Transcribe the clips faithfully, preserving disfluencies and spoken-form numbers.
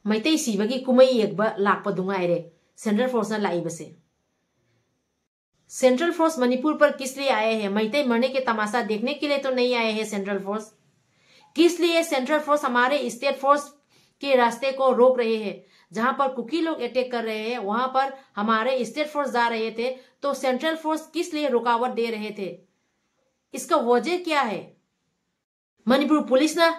ꯃꯩꯇꯩ ꯁꯤꯕꯒꯤ ꯀꯨꯝꯍꯩ ꯌꯦꯡꯕ ꯂꯥꯛꯄꯗꯨ ꯉꯥꯏꯔꯦ ꯁꯦꯟꯇ꯭ꯔꯦꯜ ꯐꯣꯔꯁꯅ ꯂꯥꯛꯏꯕꯁꯦ꯫ सेंट्रल फोर्स मणिपुर पर किस लिए आए हैं? मैतई मरने के तमाशा देखने के लिए तो नहीं आए हैं सेंट्रल फोर्स। किस लिए सेंट्रल फोर्स हमारे स्टेट फोर्स के रास्ते को रोक रहे हैं? जहां पर कुकी लोग अटैक कर रहे हैं, वहां पर हमारे स्टेट फोर्स जा रहे थे, तो सेंट्रल फोर्स किस लिए रुकावट दे रहे थे? इसका वजह क्या है? ꯃꯅꯤꯄꯨꯔ ꯄꯨꯂꯤꯁꯅ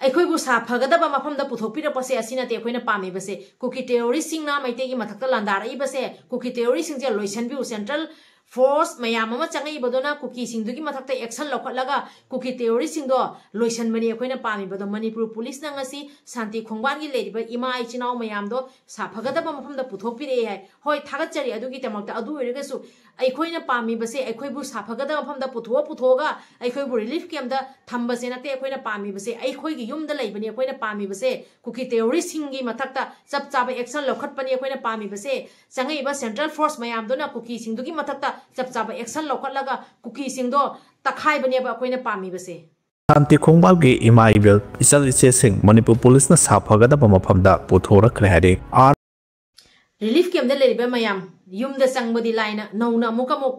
ꯑꯩꯈꯣꯏꯕꯨ ꯁꯥꯐꯒꯗꯕ ꯃꯐꯝꯗ ꯄꯨꯊꯣꯛꯄꯤꯔꯛꯄꯁꯦ ꯑꯁꯤ ꯅꯠꯇꯦ ꯑꯩꯈꯣꯏꯅ ꯄꯥꯝꯃꯤꯕꯁꯦ꯫ ꯀꯨꯀꯤ ꯇꯦꯔꯣꯔꯤꯁꯁꯤꯡꯅ ꯃꯩꯇꯩꯒꯤ ꯃꯊꯛꯇ ꯂꯥꯟꯗꯥꯔꯛꯏꯕꯁꯦ, ꯀꯨꯀꯤ ꯇꯦꯔꯣꯔꯤꯁꯁꯤꯡꯁꯦ ꯂꯣꯏꯁꯤꯟꯕꯤꯌꯨ꯫ ꯁꯦꯟꯇ꯭ꯔꯦꯜ ꯐꯣꯔꯁ ꯃꯌꯥꯝ ꯑꯃ ꯆꯪꯉꯛꯏꯕꯗꯨꯅ ꯀꯨꯀꯤꯁꯤꯡꯗꯨꯒꯤ ꯃꯊꯛꯇ ꯑꯦꯛꯁꯟ ꯂꯧꯈꯠꯂꯒ ꯀꯨꯀꯤ ꯇꯦꯔꯣꯔꯤꯁꯁꯤꯡꯗꯣ ꯂꯣꯏꯁꯤꯟꯕꯅꯤ ꯑꯩꯈꯣꯏꯅ ꯄꯥꯝꯃꯤꯕꯗꯣ꯫ ꯃꯅꯤꯄꯨꯔ ꯄꯨꯂꯤꯁꯅ ꯉꯁꯤ ꯁꯥꯟꯇꯤ ꯈꯣꯡꯕꯥꯟꯒꯤ ꯂꯩꯔꯤꯕ ꯏꯃꯥ ꯏꯆꯤꯟ ꯏꯅꯥꯎ ꯃꯌꯥꯝꯗꯣ ꯁꯥꯐꯒꯗꯕ ꯃꯐꯝꯗ ꯄꯨꯊꯣꯛꯄꯤꯔꯛꯑꯦ ꯍꯥꯏ꯫ ꯍꯣꯏ, ꯊꯥꯒꯠꯆꯔꯤ ꯑꯗꯨꯒꯤꯗꯃꯛꯇ꯫ ꯑꯗꯨ ꯑꯣꯏꯔꯒꯁꯨ ꯑꯩꯈꯣꯏꯅ ꯄꯥꯝꯃꯤꯕꯁꯦ ꯑꯩꯈꯣꯏꯕꯨ ꯁꯥꯐꯒꯗꯕ ꯃꯐꯝꯗ ꯄꯨꯊꯣꯛꯑ ꯄꯨꯊꯣꯛꯑꯒ ꯑꯩꯈꯣꯏꯕꯨ ꯔꯤꯂꯤꯐ ꯀꯦꯝꯗ ꯊꯝꯕꯁꯦ ꯅꯠꯇꯦ ꯑꯩꯈꯣꯏꯅ ꯄꯥꯝꯃꯤꯕꯁꯦ꯫ ꯑꯩꯈꯣꯏꯒꯤ ꯌꯨꯝꯗ ꯂꯩꯕꯅꯤ ꯑꯩꯈꯣꯏꯅ ꯄꯥꯝꯃꯤꯕꯁꯦ꯫ ꯀꯨꯀꯤ ꯇꯦꯔꯣꯔꯤꯁꯁꯤꯡꯒꯤ ꯃꯊꯛꯇ ꯆꯞ ꯆꯥꯕ ꯑꯦꯛꯁꯟ ꯂꯧꯈꯠꯄꯅꯤ ꯑꯩꯈꯣꯏꯅ ꯄꯥꯝꯃꯤꯕꯁꯦ꯫ ꯆꯪꯉꯛꯏꯕ ꯁꯦꯟꯇ꯭ꯔꯦꯜ ꯐꯣꯔꯁ ꯃꯌꯥꯝꯗꯨꯅ ꯀꯨꯀꯤꯁꯤꯡꯗꯨꯒꯤ ꯃꯊꯛꯇ ꯆꯞ ꯆꯥꯕ ꯑꯦꯛꯁꯟ ꯂꯧꯈꯠꯂꯒ ꯀꯨꯀꯤꯁꯤꯡꯗꯣ ꯇꯛꯈꯥꯏꯕꯅꯦꯕ ꯑꯩꯈꯣꯏꯅ ꯄꯥꯝꯃꯤꯕꯁꯦ꯫ ꯁꯥꯟꯇꯤ ꯈꯣꯡꯕꯥꯜꯒꯤ ꯏꯃꯥ ꯏꯕꯦꯜ ꯏꯆꯜ ꯏꯆꯦꯁꯤꯡ ꯃꯅꯤꯄꯨꯔ ꯄꯨꯂꯤꯁꯅ ꯁꯥꯐꯒꯗꯕ ꯃꯐꯝꯗ ꯄꯨꯊꯣꯔꯛꯈ꯭ꯔꯦ ꯍꯥꯏꯔꯦ꯫ ꯑꯥꯔ ꯔꯤꯂꯤꯐ ꯀꯦꯝꯞꯇ ꯂꯩꯔꯤꯕ ꯃꯌꯥꯝ, ꯌꯨꯝꯗ ꯆꯪꯕꯗꯤ ꯂꯥꯏꯅ, ꯅꯧꯅ ꯑꯃꯨꯛ ꯑꯃꯨꯛ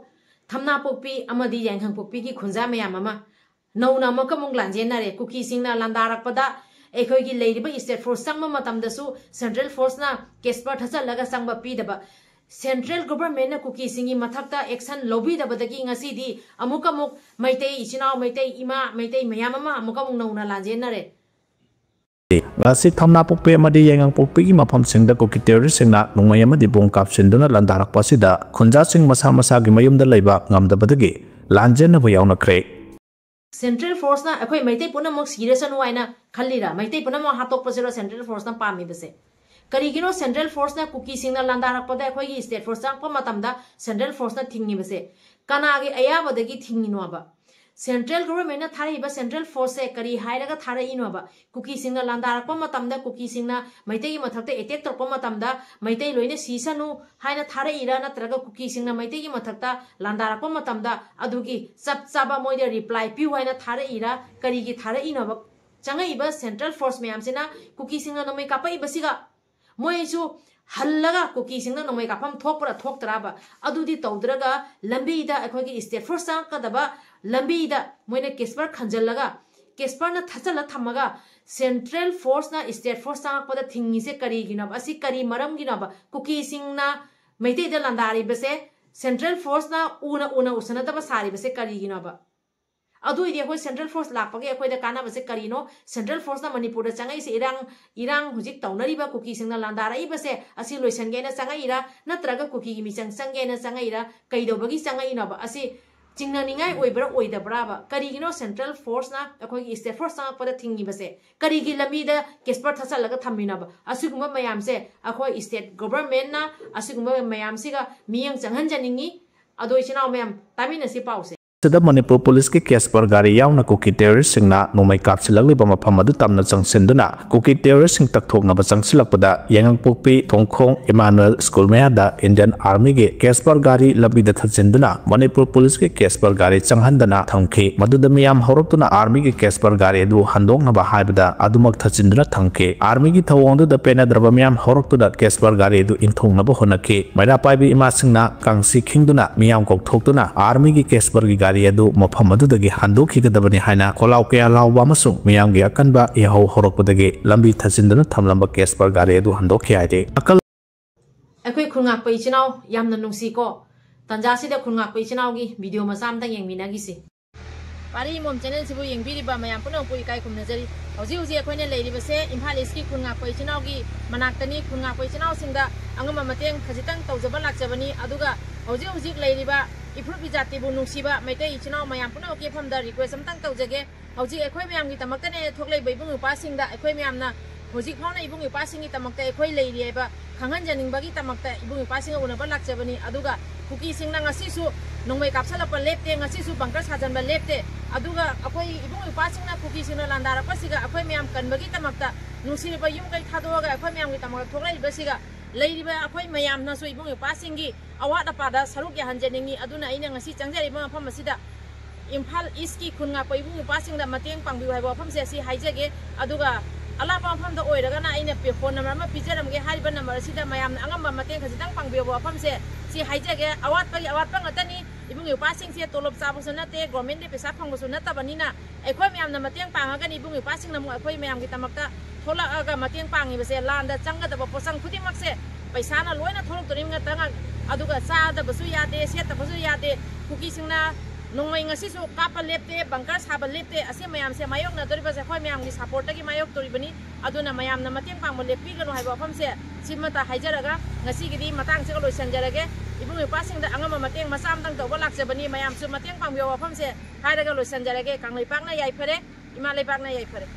ꯊꯝꯅꯥꯄꯣꯛꯄꯤ ꯑꯃꯗꯤ ꯌꯥꯏꯉꯪꯄꯣꯛꯄꯤꯒꯤ ꯈꯨꯟꯖꯥ ꯃꯌꯥꯝ ꯑꯃ ꯅꯧꯅ ꯑꯃꯨꯛ ꯑꯃꯨꯛ ꯂꯥꯟꯖꯦꯟꯅꯔꯦ꯫ ꯀꯨꯀꯤꯁꯤꯡꯅ ꯂꯥꯟꯗꯥꯔꯛꯄꯗ ꯑꯩꯈꯣꯏꯒꯤ ꯂꯩꯔꯤꯕ ꯁ꯭ꯇꯦꯠ ꯐꯣꯔꯁ ꯆꯪꯕ ꯃꯇꯝꯗꯁꯨ ꯁꯦꯟꯇ꯭ꯔꯦꯜ ꯐꯣꯔꯁꯅ ꯀꯦꯁꯄꯔ ꯊꯠꯆꯜꯂꯒ ꯆꯪꯕ ꯄꯤꯗꯕ, ꯁꯦꯟꯇ꯭ꯔꯦꯜ ꯒꯣꯚꯔꯟꯃꯦꯟꯠꯅ ꯀꯨꯀꯤꯁꯤꯡꯒꯤ ꯃꯊꯛꯇ ꯑꯦꯛꯁꯟ ꯂꯧꯕꯤꯗꯕꯗꯒꯤ ꯉꯁꯤꯗꯤ ꯑꯃꯨꯛ ꯑꯃꯨꯛ ꯃꯩꯇꯩ ꯏꯆꯤꯟ ꯏꯅꯥꯎ, ꯃꯩꯇꯩ ꯏꯃꯥ, ꯃꯩꯇꯩ ꯃꯌꯥꯝ ꯑꯃ ꯑꯃꯨꯛ ꯑꯃꯨꯛ ꯅꯧꯅ ꯂꯥꯟꯖꯦꯟꯅꯔꯦ꯫ ꯉꯁꯤ ꯊꯝꯅꯥꯄꯣꯛꯄꯤ ꯑꯃꯗꯤ ꯌꯥꯏꯉꯪꯄꯣꯛꯄꯤꯒꯤ ꯃꯐꯝꯁꯤꯡꯗ ꯀꯨꯀꯤ ꯇꯦꯔꯣꯔꯤꯁꯁꯤꯡꯅ ꯅꯣꯡꯃꯩ ꯑꯃꯗꯤ ꯕꯣꯝ ꯀꯥꯞꯁꯤꯟꯗꯨꯅ ꯂꯥꯟꯗꯥꯔꯛꯄ ꯑꯁꯤꯗ ꯈꯨꯟꯖꯥꯁꯤꯡ ꯃꯁꯥ ꯃꯁꯥꯒꯤ ꯃꯌꯨꯝꯗ ꯂꯩꯕ ꯉꯝꯗꯕꯗꯒꯤ ꯂꯥꯟꯖꯦꯟꯅꯕ ꯌꯥꯎꯅꯈ꯭ꯔꯦ꯫ ꯁꯦꯟꯇ꯭ꯔꯦꯜ ꯐꯣꯔꯁꯅ ꯑꯩꯈꯣꯏ ꯃꯩꯇꯩ ꯄꯨꯝꯅꯃꯛ ꯁꯤꯔꯁꯅꯨ ꯍꯥꯏꯅ ꯈꯜꯂꯤꯔꯥ? ꯃꯩꯇꯩ ꯄꯨꯝꯅꯃꯛ ꯍꯥꯠꯇꯣꯛꯄꯁꯤꯔꯣ ꯁꯦꯟꯇ꯭ꯔꯦꯜ ꯐꯣꯔꯁꯅ ꯄꯥꯝꯃꯤꯕꯁꯦ? ꯀꯔꯤꯒꯤꯅꯣ ꯁꯦꯟꯇ꯭ꯔꯦꯜ ꯐꯣꯔꯁꯅ ꯀꯨꯀꯤꯁꯤꯡꯅ ꯂꯥꯟꯗꯥꯔꯛꯄꯗ ꯑꯩꯈꯣꯏꯒꯤ ꯁ꯭ꯇꯦꯠ ꯐꯣꯔꯁ ꯆꯪꯉꯛꯄ ꯃꯇꯝꯗ ꯁꯦꯟꯇ꯭ꯔꯦꯜ ꯐꯣꯔꯁꯅ ꯊꯤꯡꯉꯤꯕꯁꯦ? ꯀꯅꯥꯒꯤ ꯑꯌꯥꯕꯗꯒꯤ ꯊꯤꯡꯉꯤꯅꯣꯕ? ꯁꯦꯟꯇ꯭ꯔꯦꯜ ꯒꯣꯚꯔꯟꯃꯦꯟꯠꯅ ꯊꯥꯔꯛꯏꯕ ꯁꯦꯟꯇ꯭ꯔꯦꯜ ꯐꯣꯔꯁꯁꯦ ꯀꯔꯤ ꯍꯥꯏꯔꯒ ꯊꯥꯔꯛꯏꯅꯣꯕ? ꯀꯨꯀꯤꯁꯤꯡꯅ ꯂꯥꯟꯗꯥꯔꯛꯄ ꯃꯇꯝꯗ, ꯀꯨꯀꯤꯁꯤꯡꯅ ꯃꯩꯇꯩꯒꯤ ꯃꯊꯛꯇ ꯑꯦꯇꯦꯛ ꯇꯧꯔꯛꯄ ꯃꯇꯝꯗ ꯃꯩꯇꯩ ꯂꯣꯏꯅ ꯁꯤꯁꯅꯨ ꯍꯥꯏꯅ ꯊꯥꯔꯛꯏꯔꯥ, ꯅꯠꯇ꯭ꯔꯒ ꯀꯨꯀꯤꯁꯤꯡꯅ ꯃꯩꯇꯩꯒꯤ ꯃꯊꯛꯇ ꯂꯥꯟꯗꯥꯔꯛꯄ ꯃꯇꯝꯗ ꯑꯗꯨꯒꯤ ꯆꯞ ꯆꯥꯕ ꯃꯣꯏꯗ ꯔꯤꯄ꯭ꯂꯥꯏ ꯄꯤꯌꯨ ꯍꯥꯏꯅ ꯊꯥꯔꯛꯏꯔꯥ? ꯀꯔꯤꯒꯤ ꯊꯥꯔꯛꯏꯅꯣꯕ? ꯆꯪꯉꯛꯏꯕ ꯁꯦꯟꯇ꯭ꯔꯦꯜ ꯐꯣꯔꯁ ꯃꯌꯥꯝꯁꯤꯅ ꯀꯨꯀꯤꯁꯤꯡꯅ ꯅꯣꯡꯃꯩ ꯀꯥꯞꯄꯛꯏꯕꯁꯤꯒ ꯃꯣꯏꯁꯨ ꯍꯜꯂꯒ ꯀꯨꯀꯤꯁꯤꯡꯅ ꯅꯣꯡꯃꯩ ꯀꯥꯞꯐꯝ ꯊꯣꯛꯄ꯭ꯔꯥ ꯊꯣꯛꯇ꯭ꯔꯥꯕ? ꯑꯗꯨꯗꯤ ꯇꯧꯗ꯭ꯔꯒ ꯂꯝꯕꯤꯗ ꯑꯩꯈꯣꯏꯒꯤ ꯁ꯭ꯇꯦꯠ ꯐꯣꯔꯁ ꯆꯪꯉꯛꯀꯗꯕ ꯂꯝꯕꯤꯗ ꯃꯣꯏꯅ ꯀꯦꯁꯄꯔ ꯈꯟꯖꯜꯂꯒ, ꯀꯦꯁꯄꯔꯅ ꯊꯠꯆꯜꯂ ꯊꯝꯃꯒ ꯁꯦꯟꯇ꯭ꯔꯦꯜ ꯐꯣꯔꯁꯅ ꯁ꯭ꯇꯦꯠ ꯐꯣꯔꯁ ꯆꯪꯉꯛꯄꯗ ꯊꯤꯡꯉꯤꯁꯦ ꯀꯔꯤꯒꯤꯅꯣꯕ? ꯑꯁꯤ ꯀꯔꯤ ꯃꯔꯝꯒꯤꯅꯣꯕ? ꯀꯨꯀꯤꯁꯤꯡꯅ ꯃꯩꯇꯩꯗ ꯂꯥꯟꯗꯥꯔꯤꯕꯁꯦ ꯁꯦꯟꯇ꯭ꯔꯦꯜ ꯐꯣꯔꯁꯅ ꯎꯅ ꯎꯅ ꯎꯁꯟꯅꯗꯕ ꯁꯥꯔꯤꯕꯁꯦ ꯀꯔꯤꯒꯤꯅꯣꯕ? ꯑꯗꯨ ꯑꯣꯏꯗꯤ ꯑꯩꯈꯣꯏ ꯁꯦꯟꯇ꯭ꯔꯦꯜ ꯐꯣꯔꯁ ꯂꯥꯛꯄꯒꯤ ꯑꯩꯈꯣꯏꯗ ꯀꯥꯟꯅꯕꯁꯦ ꯀꯔꯤꯅꯣ? ꯁꯦꯟꯇ꯭ꯔꯦꯜ ꯐꯣꯔꯁꯅ ꯃꯅꯤꯄꯨꯔꯗ ꯆꯪꯉꯛꯏꯁꯦ ꯏꯔꯥꯡ, ꯏꯔꯥꯡ ꯍꯧꯖꯤꯛ ꯇꯧꯅꯔꯤꯕ ꯀꯨꯀꯤꯁꯤꯡꯅ ꯂꯥꯟꯗꯥꯔꯛꯏꯕꯁꯦ ꯑꯁꯤ ꯂꯣꯏꯁꯟꯒꯦꯅ ꯆꯪꯉꯛꯏꯔꯥ, ꯅꯠꯇ꯭ꯔꯒ ꯀꯨꯀꯤꯒꯤ ꯃꯤꯆꯪ ꯆꯪꯒꯦꯅ ꯆꯪꯉꯛꯏꯔꯥ, ꯀꯩꯗꯧꯕꯒꯤ ꯆꯪꯉꯛꯏꯅꯣꯕ? ꯑꯁꯤ ꯆꯤꯡꯅꯅꯤꯡꯉꯥꯏ ꯑꯣꯏꯕ꯭ꯔꯥ ꯑꯣꯏꯗꯕ꯭ꯔꯥꯕ? ꯀꯔꯤꯒꯤꯅꯣ ꯁꯦꯟꯇ꯭ꯔꯦꯜ ꯐꯣꯔꯁꯅ ꯑꯩꯈꯣꯏꯒꯤ ꯁ꯭ꯇꯦꯠ ꯐꯣꯔꯁ ꯆꯪꯉꯛꯄꯗ ꯊꯤꯡꯉꯤꯕꯁꯦ? ꯀꯔꯤꯒꯤ ꯂꯝꯕꯤꯗ ꯀꯦꯁꯄꯔ ꯊꯠꯆꯜꯂꯒ ꯊꯝꯃꯤꯅꯣꯕ? ꯑꯁꯤꯒꯨꯝꯕ ꯃꯌꯥꯝꯁꯦ ꯑꯩꯈꯣꯏ ꯁ꯭ꯇꯦꯠ ꯒꯣꯚꯔꯟꯃꯦꯟꯠꯅ ꯑꯁꯤꯒꯨꯝꯕ ꯃꯌꯥꯝꯁꯤꯒ ꯃꯤꯠꯌꯦꯡ ꯆꯪꯍꯟꯖꯅꯤꯡꯉꯤ꯫ ꯑꯗꯣ ꯏꯆꯤꯟ ꯏꯅꯥꯎ ꯃꯌꯥꯝ, ꯇꯥꯃꯤꯟꯅꯁꯤ ꯄꯥꯎꯁꯦ꯫ ꯁꯤꯗ ꯃꯅꯤꯄꯨꯔ ꯄꯨꯂꯤꯁꯀꯤ ꯀꯦꯁꯄꯔ ꯒꯥꯔꯤ ꯌꯥꯎꯅ ꯀꯨꯀꯤ ꯇꯦꯔꯣꯔꯤꯁꯁꯤꯡꯅ ꯅꯣꯡꯃꯩ ꯀꯥꯞꯁꯤꯜꯂꯛꯂꯤꯕ ꯃꯐꯝ ꯑꯗꯨ ꯇꯝꯅ ꯆꯪꯁꯤꯟꯗꯨꯅ ꯀꯨꯀꯤ ꯇꯦꯔꯣꯔꯤꯁꯁꯤꯡ ꯇꯛꯊꯣꯛꯅꯕ ꯆꯪꯁꯤꯜꯂꯛꯄꯗ ꯌꯥꯏꯉꯪꯄꯣꯛꯄꯤ ꯊꯣꯡꯈꯣꯡ ꯏꯃꯥꯅꯨꯑꯦꯜ ꯁ꯭ꯀꯨꯜ ꯃꯌꯥꯗ ꯏꯟꯗꯤꯌꯟ ꯑꯥꯔꯃꯤꯒꯤ ꯀꯦꯁꯄꯔ ꯒꯥꯔꯤ ꯂꯝꯕꯤꯗ ꯊꯠꯆꯤꯟꯗꯨꯅ ꯃꯅꯤꯄꯨꯔ ꯄꯨꯂꯤꯁꯀꯤ ꯀꯦꯁꯄꯔ ꯒꯥꯔꯤ ꯆꯪꯍꯟꯗꯅ ꯊꯝꯈꯤ꯫ ꯃꯗꯨꯗ ꯃꯤꯌꯥꯝ ꯍꯧꯔꯛꯇꯨꯅ ꯑꯥꯔꯃꯤꯒꯤ ꯀꯦꯁꯄꯔ ꯒꯥꯔꯤ ꯑꯗꯨ ꯍꯟꯗꯣꯛꯅꯕ ꯍꯥꯏꯕꯗ ꯑꯗꯨꯃꯛ ꯊꯠꯆꯤꯟꯗꯨꯅ ꯊꯝꯈꯤ꯫ ꯑꯥꯔꯃꯤꯒꯤ ꯊꯧꯑꯣꯡꯗꯨꯗ ꯄꯦꯟꯅꯗ꯭ꯔꯕ ꯃꯤꯌꯥꯝ ꯍꯧꯔꯛꯇꯨꯅ ꯀꯦꯁꯄꯔ ꯒꯥꯔꯤ ꯑꯗꯨ ꯏꯟꯊꯣꯛꯅꯕ ꯍꯣꯠꯅꯈꯤ꯫ ꯃꯩꯔꯥ ꯄꯥꯏꯕꯤ ꯏꯃꯥꯁꯤꯡꯅ ꯀꯥꯡꯁꯤ ꯈꯤꯡꯗꯨꯅ ꯃꯤꯌꯥꯝ ꯀꯧꯊꯣꯛꯇꯨꯅ ꯑꯥꯔꯃꯤꯒꯤ ꯀꯦꯁꯄꯔꯒꯤ ꯒꯥꯔꯤ ꯑꯗꯨ ꯃꯐꯝ ꯑꯗꯨꯗꯒꯤ ꯍꯟꯗꯣꯛꯈꯤꯒꯗꯕꯅꯤ ꯍꯥꯏꯅ ꯈꯣꯜꯂꯥꯎ ꯀꯌꯥ ꯂꯥꯎꯕ ꯑꯃꯁꯨꯡ ꯃꯤꯌꯥꯝꯒꯤ ꯑꯀꯟꯕ ꯏꯍꯧ ꯍꯧꯔꯛꯄꯗꯒꯤ ꯂꯝꯕꯤ ꯊꯠꯆꯤꯟꯗꯨꯅ ꯊꯝꯂꯝꯕ ꯀꯦꯁꯄꯔ ꯒꯥꯔꯤ ꯑꯗꯨ ꯍꯟꯗꯣꯛꯈꯤ ꯍꯥꯏꯔꯤ꯫ ꯑꯀꯜ ꯑꯩꯈꯣꯏ ꯈꯨꯜꯉꯥꯛꯄ ꯏꯆꯤꯟ ꯏꯅꯥꯎ ꯌꯥꯝꯅ ꯅꯨꯡꯁꯤꯀꯣ꯫ ꯇꯟꯖꯥꯁꯤꯗ ꯈꯨꯜꯉꯥꯛꯄ ꯏꯆꯤꯟ ꯏꯅꯥꯎꯒꯤ ꯚꯤꯗꯤꯑꯣ ꯃꯆꯥ ꯑꯝꯇꯪ ꯌꯦꯡꯃꯤꯟꯅꯈꯤꯁꯤ꯫ ꯄꯥꯔꯤ ꯏꯃꯣꯝ ꯆꯦꯅꯦꯜꯁꯤꯕꯨ ꯌꯦꯡꯕꯤꯔꯤꯕ ꯃꯌꯥꯝ ꯄꯨꯝꯅꯃꯛꯄꯨ ꯏꯀꯥꯏ ꯈꯨꯝꯅꯖꯔꯤ꯫ ꯍꯧꯖꯤꯛ ꯍꯧꯖꯤꯛ ꯑꯩꯈꯣꯏꯅ ꯂꯩꯔꯤꯕꯁꯦ ꯏꯝꯐꯥꯜ ꯏꯁꯀꯤ ꯈꯨꯜꯉꯥꯛꯄ ꯏꯆꯤꯟ ꯏꯅꯥꯎꯒꯤ ꯃꯅꯥꯛꯇꯅꯤ꯫ ꯈꯨꯜꯉꯥꯛꯄ ꯏꯆꯤꯟ ꯏꯅꯥꯎꯁꯤꯡꯗ ꯑꯉꯝꯕ ꯃꯇꯦꯡ ꯈꯖꯤꯛꯇꯪ ꯇꯧꯖꯕ ꯂꯥꯛꯆꯕꯅꯤ꯫ ꯑꯗꯨꯒ ꯍꯧꯖꯤꯛ ꯍꯧꯖꯤꯛ ꯂꯩꯔꯤꯕ ꯏꯐꯨꯔꯨꯞ ꯏꯖꯥꯇꯤꯕꯨ ꯅꯨꯡꯁꯤꯕ ꯃꯩꯇꯩ ꯏꯆꯤꯟ ꯏꯅꯥꯎ ꯃꯌꯥꯝ ꯄꯨꯝꯅꯃꯛꯀꯤ ꯃꯐꯝꯗ ꯔꯤꯀ꯭ꯋꯦꯁ ꯑꯝꯇꯪ ꯇꯧꯖꯒꯦ꯫ ꯍꯧꯖꯤꯛ ꯑꯩꯈꯣꯏ ꯃꯌꯥꯝꯒꯤꯗꯃꯛꯇꯅꯦ ꯊꯣꯛꯂꯛꯏꯕ ꯏꯕꯨꯡ ꯏꯄ꯭ꯋꯥꯁꯤꯡꯗ, ꯑꯩꯈꯣꯏ ꯃꯌꯥꯝꯅ ꯍꯧꯖꯤꯛ ꯐꯥꯎꯅ ꯏꯕꯨꯡ ꯏꯄ꯭ꯋꯥꯁꯤꯡꯒꯤꯗꯃꯛꯇ ꯑꯩꯈꯣꯏ ꯂꯩꯔꯤ ꯍꯥꯏꯕ ꯈꯪꯍꯟꯖꯅꯤꯡꯕꯒꯤꯗꯃꯛꯇ ꯏꯕꯨꯡ ꯏꯄ꯭ꯋꯥꯁꯤꯡꯒ ꯎꯅꯕ ꯂꯥꯛꯆꯕꯅꯤ꯫ ꯑꯗꯨꯒ ꯀꯨꯀꯤꯁꯤꯡꯅ ꯉꯁꯤꯁꯨ ꯅꯣꯡꯃꯩ ꯀꯥꯞꯁꯜꯂꯛꯄ ꯂꯦꯞꯇꯦ, ꯉꯁꯤꯁꯨ ꯕꯪꯀꯔ ꯁꯥꯖꯟꯕ ꯂꯦꯞꯇꯦ꯫ ꯑꯗꯨꯒ ꯑꯩꯈꯣꯏ ꯏꯕꯨꯡ ꯏꯄ꯭ꯋꯥꯁꯤꯡꯅ ꯀꯨꯀꯤꯁꯤꯡꯅ ꯂꯥꯟꯗꯥꯔꯛꯄꯁꯤꯒ ꯑꯩꯈꯣꯏ ꯃꯌꯥꯝ ꯀꯟꯕꯒꯤꯗꯃꯛꯇ, ꯅꯨꯡꯁꯤꯔꯕ ꯌꯨꯝ ꯀꯩ ꯊꯥꯗꯣꯛꯑꯒ ꯑꯩꯈꯣꯏ ꯃꯌꯥꯝꯒꯤꯗꯃꯛꯇ ꯊꯣꯛꯂꯛꯏꯕꯁꯤꯒ ꯂꯩꯔꯤꯕ ꯑꯩꯈꯣꯏ ꯃꯌꯥꯝꯅꯁꯨ ꯏꯕꯨꯡ ꯏꯄ꯭ꯋꯥꯁꯤꯡꯒꯤ ꯑꯋꯥꯠ ꯑꯄꯥꯗ ꯁꯔꯨꯛ ꯌꯥꯍꯟꯖꯅꯤꯡꯏ꯫ ꯑꯗꯨꯅ ꯑꯩꯅ ꯉꯁꯤ ꯆꯪꯖꯔꯤꯕ ꯃꯐꯝ ꯑꯁꯤꯗ ꯏꯝꯐꯥꯜ ꯏꯁꯀꯤ ꯈꯨꯟ ꯉꯥꯛꯄ ꯏꯕꯨꯡ ꯏꯄ꯭ꯋꯥꯁꯤꯡꯗ ꯃꯇꯦꯡ ꯄꯥꯡꯕꯤꯌꯨ ꯍꯥꯏꯕ ꯋꯥꯐꯝꯁꯦ ꯑꯁꯤ ꯍꯥꯏꯖꯒꯦ꯫ ꯑꯗꯨꯒ ꯑꯂꯥꯞꯄ ꯃꯐꯝꯗ ꯑꯣꯏꯔꯒꯅ ꯑꯩꯅ ꯐꯣꯟ ꯅꯝꯕꯔ ꯑꯃ ꯄꯤꯖꯔꯝꯒꯦ꯫ ꯍꯥꯏꯔꯤꯕ ꯅꯝꯕꯔ ꯑꯁꯤꯗ ꯃꯌꯥꯝꯅ ꯑꯉꯝꯕ ꯃꯇꯦꯡ ꯈꯖꯤꯛꯇꯪ ꯄꯥꯡꯕꯤꯌꯨ ꯍꯥꯏꯕ ꯋꯥꯐꯝꯁꯦ ꯁꯤ ꯍꯥꯏꯖꯒꯦ꯫ ꯑꯋꯥꯠꯄꯒꯤ ꯑꯋꯥꯠꯄ ꯉꯥꯛꯇꯅꯤ꯫ ꯏꯕꯨꯡ ꯏꯄ꯭ꯋꯥꯁꯤꯡꯁꯦ ꯇꯣꯂꯣꯞ ꯆꯥꯕꯁꯨ ꯅꯠꯇꯦ, ꯒꯣꯔꯃꯦꯟꯗꯒꯤ ꯄꯩꯁꯥ ꯐꯪꯕꯁꯨ ꯅꯠꯇꯕꯅꯤꯅ ꯑꯩꯈꯣꯏ ꯃꯌꯥꯝꯅ ꯃꯇꯦꯡ ꯄꯥꯡꯉꯒꯅꯤ ꯏꯕꯨꯡ ꯏꯄ꯭ꯋꯥꯁꯤꯡꯅ ꯑꯃꯨꯛ ꯑꯩꯈꯣꯏ ꯃꯌꯥꯝꯒꯤꯗꯃꯛꯇ ꯊꯣꯛꯂꯛꯑꯒ ꯃꯇꯦꯡ ꯄꯥꯡꯉꯤꯕꯁꯦ꯫ ꯂꯥꯟꯗ ꯆꯪꯒꯗꯕ ꯄꯣꯠꯆꯪ ꯈꯨꯗꯤꯡꯃꯛꯁꯦ ꯄꯩꯁꯥꯅ ꯂꯣꯏꯅ ꯊꯣꯛꯂꯛꯇꯣꯔꯤꯕ ꯉꯥꯛꯇ ꯉꯥꯛ-, ꯑꯗꯨꯒ ꯆꯥꯗꯕꯁꯨ ꯌꯥꯗꯦ, ꯁꯦꯠꯇꯕꯁꯨ ꯌꯥꯗꯦ꯫ ꯀꯨꯀꯤꯁꯤꯡꯅ ꯅꯣꯡꯃꯩ ꯉꯁꯤꯁꯨ ꯀꯥꯞꯄ ꯂꯦꯞꯇꯦ, ꯕꯪꯀꯔ ꯁꯥꯕ ꯂꯦꯞꯇꯦ꯫ ꯑꯁꯤ ꯃꯌꯥꯝꯁꯦ ꯃꯥꯌꯣꯛꯅꯗꯣꯔꯤꯕꯁꯦ ꯑꯩꯈꯣꯏ ꯃꯌꯥꯝꯒꯤ ꯁꯄꯣꯔꯠꯇꯒꯤ ꯃꯥꯌꯣꯛꯇꯣꯔꯤꯕꯅꯤ꯫ ꯑꯗꯨꯅ ꯃꯌꯥꯝꯅ ꯃꯇꯦꯡ ꯄꯥꯡꯕ ꯂꯦꯞꯄꯤꯒꯅꯨ ꯍꯥꯏꯕ ꯋꯥꯐꯝꯁꯦ ꯁꯤꯃꯇ ꯍꯥꯏꯖꯔꯒ ꯉꯁꯤꯒꯤꯗꯤ ꯃꯇꯥꯡꯁꯤꯒ ꯂꯣꯏꯁꯤꯟꯖꯔꯒꯦ꯫ ꯏꯕꯨꯡ ꯏꯄ꯭ꯋꯥꯁꯤꯡꯗ ꯑꯉꯝꯕ ꯃꯇꯦꯡ ꯃꯆꯥ ꯑꯃꯇꯪ ꯇꯧꯕ ꯂꯥꯛꯆꯕꯅꯤ꯫ ꯃꯌꯥꯝꯁꯨ ꯃꯇꯦꯡ ꯄꯥꯡꯕꯤꯌꯣ ꯋꯥꯐꯝꯁꯦ ꯍꯥꯏꯔꯒ ꯂꯣꯏꯁꯤꯟꯖꯔꯒꯦ꯫ ꯀꯪꯂꯩꯄꯥꯛꯅ ꯌꯥꯏꯐꯔꯦ, ꯏꯃꯥ ꯂꯩꯕꯥꯛꯅ ꯌꯥꯏꯐꯔꯦ꯫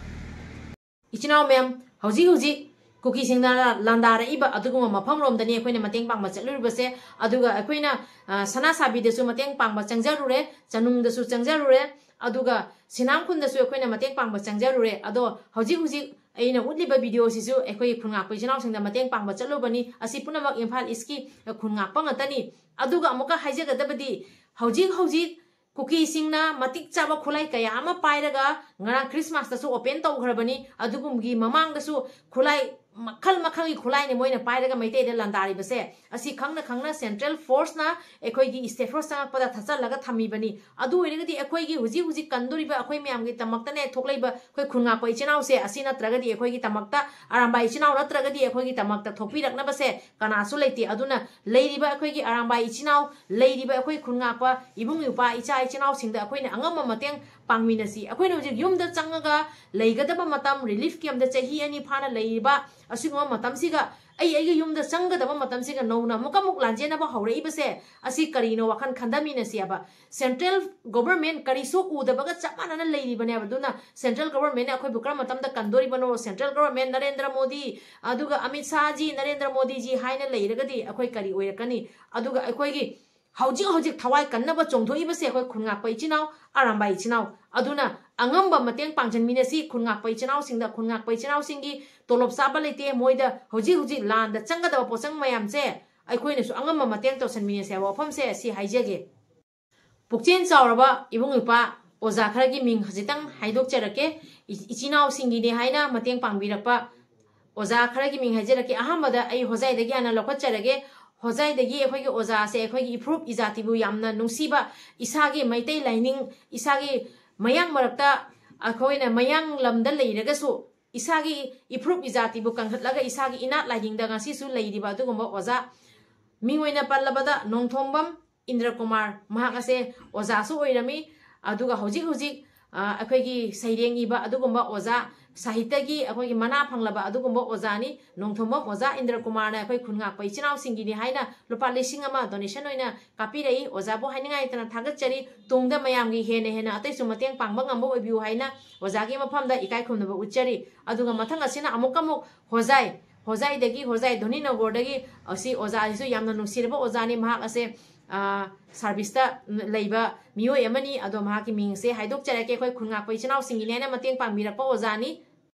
ꯏꯆꯤꯟ ꯏꯅꯥꯎ ꯃꯌꯥꯝ, ꯍꯧꯖꯤꯛ ꯍꯧꯖꯤꯛ ꯀꯨꯀꯤꯁꯤꯡꯅ ꯂꯥꯟꯗꯥꯔꯛꯏꯕ ꯑꯗꯨꯒꯨꯝꯕ ꯃꯐꯝꯔꯣꯝꯗꯅꯤ ꯑꯩꯈꯣꯏꯅ ꯃꯇꯦꯡ ꯄꯥꯡꯕ ꯆꯠꯂꯨꯔꯤꯕꯁꯦ꯫ ꯑꯗꯨꯒ ꯑꯩꯈꯣꯏꯅ, ꯑ, ꯁꯅꯥ ꯁꯥꯕꯤꯗꯁꯨ ꯃꯇꯦꯡ ꯄꯥꯡꯕ ꯆꯪꯖꯔꯨꯔꯦ, ꯆꯅꯨꯡꯗꯁꯨ ꯆꯪꯖꯔꯨꯔꯦ, ꯑꯗꯨꯒ ꯁꯤꯅꯥꯝꯈꯨꯟꯗꯁꯨ ꯑꯩꯈꯣꯏꯅ ꯃꯇꯦꯡ ꯄꯥꯡꯕ ꯆꯪꯖꯔꯨꯔꯦ꯫ ꯑꯗꯣ ꯍꯧꯖꯤꯛ ꯍꯧꯖꯤꯛ ꯑꯩꯅ ꯎꯠꯂꯤꯕ ꯚꯤꯗꯤꯑꯣꯁꯤꯁꯨ ꯑꯩꯈꯣꯏꯒꯤ ꯈꯨꯟꯉꯥꯛꯄ ꯏꯆꯤꯟ ꯏꯅꯥꯎꯁꯤꯡꯗ ꯃꯇꯦꯡ ꯄꯥꯡꯕ ꯆꯠꯂꯨꯕꯅꯤ꯫ ꯑꯁꯤ ꯄꯨꯝꯅꯃꯛ ꯏꯝꯐꯥꯜ ꯏꯁꯀꯤ ꯈꯨꯟꯉꯥꯛꯄ ꯉꯥꯛꯇꯅꯤ꯫ ꯑꯗꯨꯒ ꯑꯃꯨꯛꯀ ꯍꯥꯏꯖꯒꯗꯕꯗꯤ, ꯍꯧꯖꯤꯛ ꯍꯧꯖꯤꯛ ꯀꯨꯀꯤꯁꯤꯡꯅ ꯃꯇꯤꯛ ꯆꯥꯕ ꯈꯨꯠꯂꯥꯏ ꯀꯌꯥ ꯑꯃ ꯄꯥꯏꯔꯒ ꯉꯔꯥꯡ ꯈ꯭ꯔꯤꯁꯃꯥꯁꯇꯁꯨ ꯑꯣꯄꯦꯟ ꯇꯧꯈ꯭ꯔꯕꯅꯤ꯫ ꯑꯗꯨꯒꯨꯝꯒꯤ ꯃꯃꯥꯡꯗꯁꯨ ꯈꯨꯠꯂꯥꯏ ꯃꯈꯜ ꯃꯈꯜꯒꯤ ꯈꯨꯠꯂꯥꯏꯅꯤ ꯃꯣꯏꯅ ꯄꯥꯏꯔꯒ ꯃꯩꯇꯩꯗ ꯂꯥꯟꯗꯥꯔꯤꯕꯁꯦ꯫ ꯑꯁꯤ ꯈꯪꯅ ꯈꯪꯅ ꯁꯦꯟꯇ꯭ꯔꯦꯜ ꯐꯣꯔꯁꯅ ꯑꯩꯈꯣꯏꯒꯤ ꯁ꯭ꯇꯦꯠ ꯐꯣꯔꯁ ꯆꯪꯉꯛꯄꯗ ꯊꯠꯆꯜꯂꯒ ꯊꯝꯃꯤꯕꯅꯤ꯫ ꯑꯗꯨ ꯑꯣꯏꯔꯒꯗꯤ ꯑꯩꯈꯣꯏꯒꯤ ꯍꯧꯖꯤꯛ ꯍꯧꯖꯤꯛ ꯀꯟꯗꯣꯔꯤꯕ ꯑꯩꯈꯣꯏ ꯃꯌꯥꯝꯒꯤꯗꯃꯛꯇꯅꯦ ꯊꯣꯛꯂꯛꯏꯕ ꯑꯩꯈꯣꯏ ꯈꯨꯟꯉꯥꯛꯄ ꯏꯆꯤꯟ ꯏꯅꯥꯎꯁꯦ꯫ ꯑꯁꯤ ꯅꯠꯇ꯭ꯔꯒꯗꯤ ꯑꯩꯈꯣꯏꯒꯤꯗꯃꯛꯇ, ꯑꯔꯥꯝꯕꯥꯏ ꯏꯆꯤꯟ ꯏꯅꯥꯎ ꯅꯠꯇ꯭ꯔꯒꯗꯤ ꯑꯩꯈꯣꯏꯒꯤꯗꯃꯛꯇ ꯊꯣꯛꯄꯤꯔꯛꯅꯕꯁꯦ ꯀꯅꯥꯁꯨ ꯂꯩꯇꯦ꯫ ꯑꯗꯨꯅ ꯂꯩꯔꯤꯕ ꯑꯩꯈꯣꯏꯒꯤ ꯑꯔꯥꯝꯕꯥꯏ ꯏꯆꯤꯟ ꯏꯅꯥꯎ, ꯂꯩꯔꯤꯕ ꯑꯩꯈꯣꯏ ꯈꯨꯟꯉꯥꯛꯄ ꯏꯕꯨꯡ ꯏꯄ꯭ꯋꯥ, ꯏꯆꯥ ꯏꯆꯤꯟ ꯏꯅꯥꯎꯁꯤꯡꯗ ꯑꯩꯈꯣꯏꯅ ꯑꯉꯝꯕ ꯃꯇꯦꯡ ꯄꯥꯡꯃꯤꯟꯅꯁꯤ꯫ ꯑꯩꯈꯣꯏꯅ ꯍꯧꯖꯤꯛ ꯌꯨꯝꯗ ꯆꯪꯉꯒ ꯂꯩꯒꯗꯕ ꯃꯇꯝ, ꯔꯤꯂꯤꯐ ꯀꯦꯝꯞꯇ ꯆꯍꯤ ꯑꯅꯤ ꯐꯥꯅ ꯂꯩꯔꯤꯕ ꯑꯁꯤꯒꯨꯝꯕ ꯃꯇꯝꯁꯤꯒ ꯑꯩ ꯑꯩꯒꯤ ꯌꯨꯝꯗ ꯆꯪꯒꯗꯕ ꯃꯇꯝꯁꯤꯒ ꯅꯧꯅ ꯑꯃꯨꯛꯀ ꯑꯃꯨꯛ ꯂꯥꯟꯖꯦꯟꯅꯕ ꯍꯧꯔꯛꯏꯕꯁꯦ, ꯑꯁꯤ ꯀꯔꯤꯅꯣ ꯋꯥꯈꯜ ꯈꯟꯊꯃꯤꯟꯅꯁꯤ ꯍꯥꯏꯕ꯫ ꯁꯦꯟꯇ꯭ꯔꯦꯜ ꯒꯣꯚꯔꯟꯃꯦꯟꯠ ꯀꯔꯤꯁꯨ ꯎꯗꯕꯒ ꯆꯞ ꯃꯥꯟꯅꯅ ꯂꯩꯔꯤꯕꯅꯦꯕ꯫ ꯑꯗꯨꯅ ꯁꯦꯟꯇ꯭ꯔꯦꯜ ꯒꯣꯚꯔꯟꯃꯦꯟꯠꯅ ꯑꯩꯈꯣꯏꯕꯨ ꯀꯔꯝꯕ ꯃꯇꯝꯗ ꯀꯟꯗꯣꯔꯤꯕꯅꯣ? ꯁꯦꯟꯇ꯭ꯔꯦꯜ ꯒꯣꯚꯔꯟꯃꯦꯟꯠ ꯅꯔꯦꯟꯗ꯭ꯔ ꯃꯣꯗꯤ, ꯑꯗꯨꯒ ꯑꯃꯤꯠ ꯁꯥꯍꯖꯤ, ꯅꯔꯦꯟꯗ꯭ꯔ ꯃꯣꯗꯤꯖꯤ ꯍꯥꯏꯅ ꯂꯩꯔꯒꯗꯤ ꯑꯩꯈꯣꯏ ꯀꯔꯤ ꯑꯣꯏꯔꯛꯀꯅꯤ? ꯑꯗꯨꯒ ꯑꯩꯈꯣꯏꯒꯤ ꯍꯧꯖꯤꯛ ꯍꯧꯖꯤꯛ ꯊꯋꯥꯏ ꯀꯟꯅꯕ ꯆꯣꯡꯊꯣꯛꯏꯕꯁꯦ ꯑꯩꯈꯣꯏ ꯈꯨꯟꯉꯥꯛꯄ ꯏꯆꯤꯟ ꯏꯅꯥꯎ, ꯑꯔꯥꯝꯕꯥꯏ ꯏꯆꯤꯟ ꯏꯅꯥꯎ꯫ ꯑꯗꯨꯅ ꯑꯉꯝꯕ ꯃꯇꯦꯡ ꯄꯥꯡꯁꯤꯟꯃꯤꯟꯅꯁꯤ꯫ ꯈꯨꯟꯉꯥꯛꯄ ꯏꯆꯤꯟ ꯏꯅꯥꯎꯁꯤꯡꯗ, ꯈꯨꯟꯉꯥꯛꯄ ꯏꯆꯤꯟ ꯏꯅꯥꯎꯁꯤꯡꯒꯤ ꯇꯣꯂꯣꯞ ꯆꯥꯕ ꯂꯩꯇꯦ꯫ ꯃꯣꯏꯗ ꯍꯧꯖꯤꯛ ꯍꯧꯖꯤꯛ ꯂꯥꯟꯗ ꯆꯪꯒꯗꯕ ꯄꯣꯠꯆꯪ ꯃꯌꯥꯝꯁꯦ ꯑꯩꯈꯣꯏꯅꯁꯨ ꯑꯉꯝꯕ ꯃꯇꯦꯡ ꯇꯧꯁꯟꯃꯤꯟꯅꯁꯦ ꯍꯥꯏꯕ ꯋꯥꯐꯝꯁꯦ ꯑꯁꯤ ꯍꯥꯏꯖꯒꯦ꯫ ꯄꯨꯛꯆꯦꯜ ꯆꯥꯎꯔꯕ ꯏꯕꯨꯡ ꯏꯄ꯭ꯋꯥ ꯑꯣꯖꯥ ꯈꯔꯒꯤ ꯃꯤꯡ ꯈꯖꯤꯛꯇꯪ ꯍꯥꯏꯗꯣꯛꯆꯔꯛꯀꯦ꯫ ꯏ-, ꯏꯆꯤꯟ ꯏꯅꯥꯎꯁꯤꯡꯒꯤꯅꯦ ꯍꯥꯏꯅ ꯃꯇꯦꯡ ꯄꯥꯡꯕꯤꯔꯛꯄ ꯑꯣꯖꯥ ꯈꯔꯒꯤ ꯃꯤꯡ ꯍꯥꯏꯖꯔꯛꯀꯦ꯫ ꯑꯍꯥꯟꯕꯗ ꯑꯩ ꯍꯣꯖꯥꯏꯗꯒꯤ ꯍꯥꯟꯅ ꯂꯧꯈꯠꯆꯔꯒꯦ꯫ ꯍꯣꯖꯥꯏꯗꯒꯤ ꯑꯩꯈꯣꯏꯒꯤ ꯑꯣꯖꯥꯁꯦ ꯑꯩꯈꯣꯏꯒꯤ ꯏꯐꯨꯔꯨꯞ ꯏꯖꯥꯇꯤꯕꯨ ꯌꯥꯝꯅ ꯅꯨꯡꯁꯤꯕ, ꯏꯁꯥꯒꯤ ꯃꯩꯇꯩ ꯂꯥꯏꯅꯤꯡ, ꯏꯁꯥꯒꯤ ꯃꯌꯥꯡ ꯃꯔꯛꯇ, ꯑꯩꯈꯣꯏꯅ ꯃꯌꯥꯡ ꯂꯝꯗ ꯂꯩꯔꯒꯁꯨ ꯏꯁꯥꯒꯤ ꯏꯐꯨꯔꯨꯞ ꯏꯖꯥꯇꯤꯕꯨ ꯀꯟꯈꯠꯂꯒ ꯏꯁꯥꯒꯤ ꯏꯅꯥꯠ ꯂꯥꯏꯅꯤꯡꯗ ꯉꯁꯤꯁꯨ ꯂꯩꯔꯤꯕ ꯑꯗꯨꯒꯨꯝꯕ ꯑꯣꯖꯥ꯫ ꯃꯤꯡ ꯑꯣꯏꯅ ꯄꯜꯂꯕꯗ ꯅꯣꯡꯊꯣꯝꯕꯝ ꯏꯟꯗ꯭ꯔ ꯀꯨꯃꯥꯔ, ꯃꯍꯥꯛ ꯑꯁꯦ ꯑꯣꯖꯥꯁꯨ ꯑꯣꯏꯔꯝꯃꯤ꯫ ꯑꯗꯨꯒ ꯍꯧꯖꯤꯛ ꯍꯧꯖꯤꯛ, ꯑ, ꯑꯩꯈꯣꯏꯒꯤ ꯁꯩꯔꯦꯡ ꯏꯕ ꯑꯗꯨꯒꯨꯝꯕ ꯑꯣꯖꯥ, ꯁꯥꯍꯤꯇ꯭ꯌꯒꯤ ꯑꯩꯈꯣꯏꯒꯤ ꯃꯅꯥ ꯐꯪꯂꯕ ꯑꯗꯨꯒꯨꯝꯕ ꯑꯣꯖꯥꯅꯤ꯫ ꯅꯣꯡꯊꯣꯝꯕꯝ ꯑꯣꯖꯥ ꯏꯟꯗ꯭ꯔ ꯀꯨꯃꯥꯔꯅ ꯑꯩꯈꯣꯏ ꯈꯨꯟ ꯉꯥꯛꯄ ꯏꯆꯤꯟ ꯏꯅꯥꯎꯁꯤꯡꯒꯤꯅꯤ ꯍꯥꯏꯅ ꯂꯨꯄꯥ ꯂꯤꯁꯤꯡ ꯑꯃ donation ꯑꯣꯏꯅ ꯀꯥꯞꯄꯤꯔꯛꯏ꯫ ꯑꯣꯖꯥꯕꯨ ꯍꯥꯏꯅꯤꯡꯉꯥꯏ ꯂꯩꯇꯅ ꯊꯥꯒꯠꯆꯔꯤ꯫ ꯇꯨꯡꯗ ꯃꯌꯥꯝꯒꯤ ꯍꯦꯟꯅ ꯍꯦꯟꯅ ꯑꯇꯩꯁꯨ ꯃꯇꯦꯡ ꯄꯥꯡꯕ ꯉꯝꯕ ꯑꯣꯏꯕꯤꯌꯨ ꯍꯥꯏꯅ ꯑꯣꯖꯥꯒꯤ ꯃꯐꯝꯗ ꯏꯀꯥꯏ ꯈꯨꯝꯅꯕ ꯎꯠꯆꯔꯤ꯫ ꯑꯗꯨꯒ ꯃꯊꯪ ꯑꯁꯤꯅ ꯑꯃꯨꯛꯀ ꯑꯃꯨꯛ ꯍꯣꯖꯥꯏ, ꯍꯣꯖꯥꯏꯗꯒꯤ, ꯍꯣꯖꯥꯏ ꯙꯣꯅꯤꯅꯒꯔꯗꯒꯤ ꯑꯁꯤ ꯑꯣꯖꯥꯁꯤꯁꯨ ꯌꯥꯝꯅ ꯅꯨꯡꯁꯤꯔꯕ ꯑꯣꯖꯥꯅꯤ꯫ ꯃꯍꯥꯛ ꯑꯁꯦ, ꯑ, serviceꯇ ꯂꯩꯕ ꯃꯤꯑꯣꯏ ꯑꯃꯅꯤ꯫ ꯑꯗꯣ ꯃꯍꯥꯛꯀꯤ ꯃꯤꯡꯁꯦ ꯍꯥꯏꯗꯣꯛꯆꯔꯛꯀꯦ꯫ ꯑꯩꯈꯣꯏ ꯈꯨꯟ ꯉꯥꯛꯄ ꯏꯆꯤꯟ ꯏꯅꯥꯎꯁꯤꯡꯒꯤꯅꯦ ꯍꯥꯏꯅ ꯃꯇꯦꯡ ꯄꯥꯡꯕꯤꯔꯛꯄ ꯑꯣꯖꯥꯅꯤ꯫